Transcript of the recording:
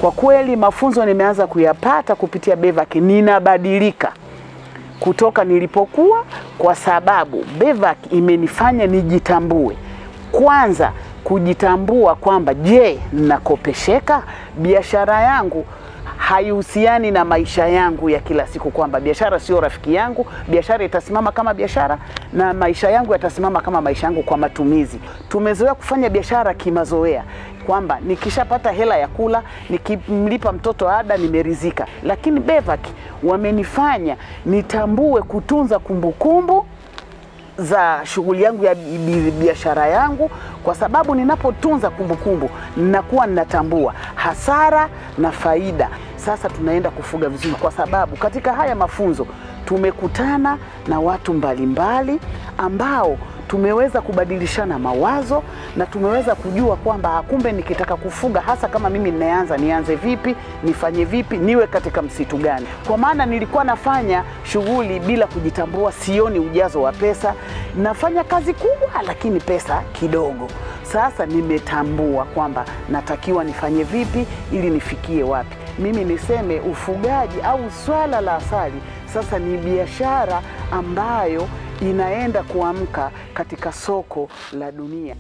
Kwa kweli mafunzo nimeanza kuyapata kupitia BEVAC, ninabadilika kutoka nilipokuwa, kwa sababu BEVAC imenifanya nijitambue. Kwanza kujitambua kwamba je, nakopesheka? Biashara yangu haihusiani na maisha yangu ya kila siku, kwamba biashara sio rafiki yangu, biashara itasimama kama biashara na maisha yangu yatasimama kama maisha yangu kwa matumizi. Tumezoea kufanya biashara kimazoea, kwamba nikishapata hela ya kula, nikimlipa mtoto ada, nimeridhika. Lakini BEVAC wamenifanya nitambue kutunza kumbukumbu za shughuli yangu ya biashara yangu, kwa sababu ninapotunza kumbukumbu ninakuwa ninatambua hasara na faida. Sasa tunaenda kufuga vizuri, kwa sababu katika haya mafunzo tumekutana na watu mbalimbali ambao tumeweza kubadilishana mawazo na tumeweza kujua kwamba kumbe nikitaka kufuga, hasa kama mimi ninaanza, nianze vipi, nifanye vipi, niwe katika msitu gani. Kwa maana nilikuwa nafanya shughuli bila kujitambua, sioni ujazo wa pesa, nafanya kazi kubwa lakini pesa kidogo. Sasa nimetambua kwamba natakiwa nifanye vipi ili nifikie wapi. Mimi niseme ufugaji au swala la asali sasa ni biashara ambayo inaenda kuamka katika soko la dunia.